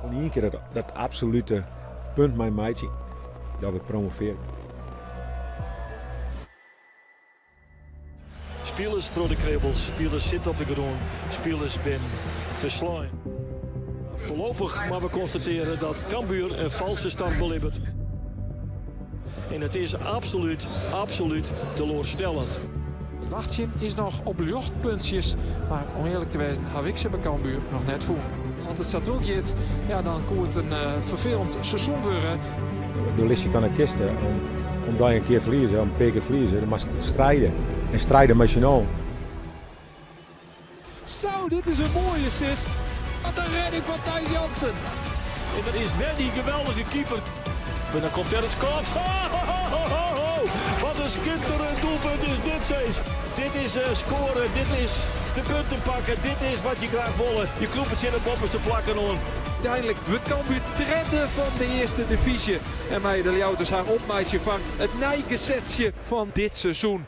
Yn ien kear dat absolute punt mei meitsje dat we promovearje. Spilers troch de kribbels, spilers sitte op de grûn, spilers bin ferslein. Voorlopig moatte we konstatearje dat Cambuur in falske start belibbet. En it is absolút, absolút teloarstellend. It wachtsjen is noch op ljochtpuntsjes, mar om earlik te wêzen haw ik se by Cambuur noch net fûn. As it sa trochgiet, ja, dan koe it in ferfelend seizoen wurde. Do litst it dan net kiste om dei in kear ferlieze, om in pear kear ferlieze. Do moatst stride en stride mei syn allen. Zo, dit is in moaie sis. Wat in redding fan Thijs Jansen. En dat is wer dy geweldige keeper. En dan komt der it skot. Ho, ho, ho, ho, ho. Wat in skitterend doelpunt is dit, Cees. Dit is uh, scoren, dit is de punten pakken, dit is wat je graach wolle. Je krûpe tsjin de boppenste plakken oan. Uteinlik wurdt Cambuur tredde fan de earste divyzje. En meie de Ljouwerters har opmeitsje foar it nije gesetsje fan dit seizoen.